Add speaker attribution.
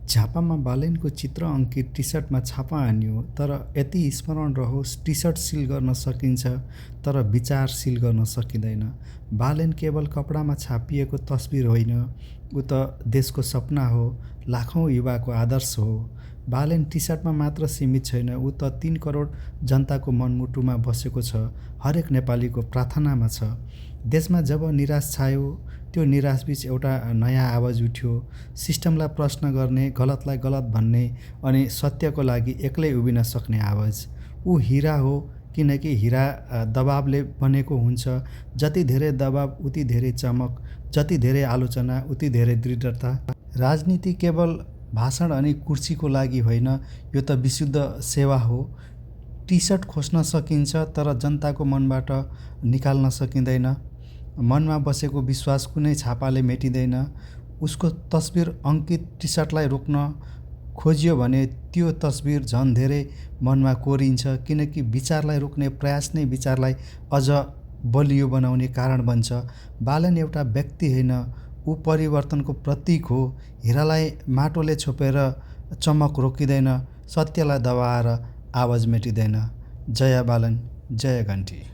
Speaker 1: झापामा बालेनको चित्र अङ्कित टी सर्टमा छापा हानियो तर यति स्मरण रहोस् टी सर्ट सिल गर्न सकिन्छ तर विचार सिल गर्न सकिँदैन। बालेन केवल कपडामा छापिएको तस्बिर होइन, ऊ त देशको सपना हो, लाखौँ युवाको आदर्श हो। बालेन टी सर्टमा मात्र सीमित छैन, ऊ त 3 करोड जनताको मनमुटुमा बसेको छ, हरेक नेपालीको प्रार्थनामा छ। देशमा जब निराश छायो त्यो निराशबीच एउटा नयाँ आवाज उठ्यो, सिस्टमलाई प्रश्न गर्ने, गलतलाई गलत भन्ने अनि सत्यको लागि एक्लै उभिन सक्ने आवाज। ऊ हिरा हो किनकि हिरा दबावले बनेको हुन्छ। जति धेरै दबाव उति धेरै चमक, जति धेरै आलोचना उति धेरै दृढता। राजनीति केवल भाषण अनि कुर्सीको लागि होइन, यो त विशुद्ध सेवा हो। टी सर्ट खोज्न सकिन्छ तर जनताको मनबाट निकाल्न सकिँदैन। मनमा बसेको विश्वास कुनै छापाले मेटिँदैन। उसको तस्बिर अङ्कित टी सर्टलाई रोक्न खोजियो भने त्यो तस्बिर झन् धेरै मनमा कोरिन्छ, किनकि विचारलाई रोक्ने प्रयास नै विचारलाई अझ बलियो बनाउने कारण बन्छ। बालेन एउटा व्यक्ति होइन, ऊ परिवर्तनको प्रतीक हो। हिरालाई माटोले छोपेर चमक रोकिँदैन, सत्यलाई दबाएर आवाज मेटिँदैन। जय बालेन, जय घन्टी।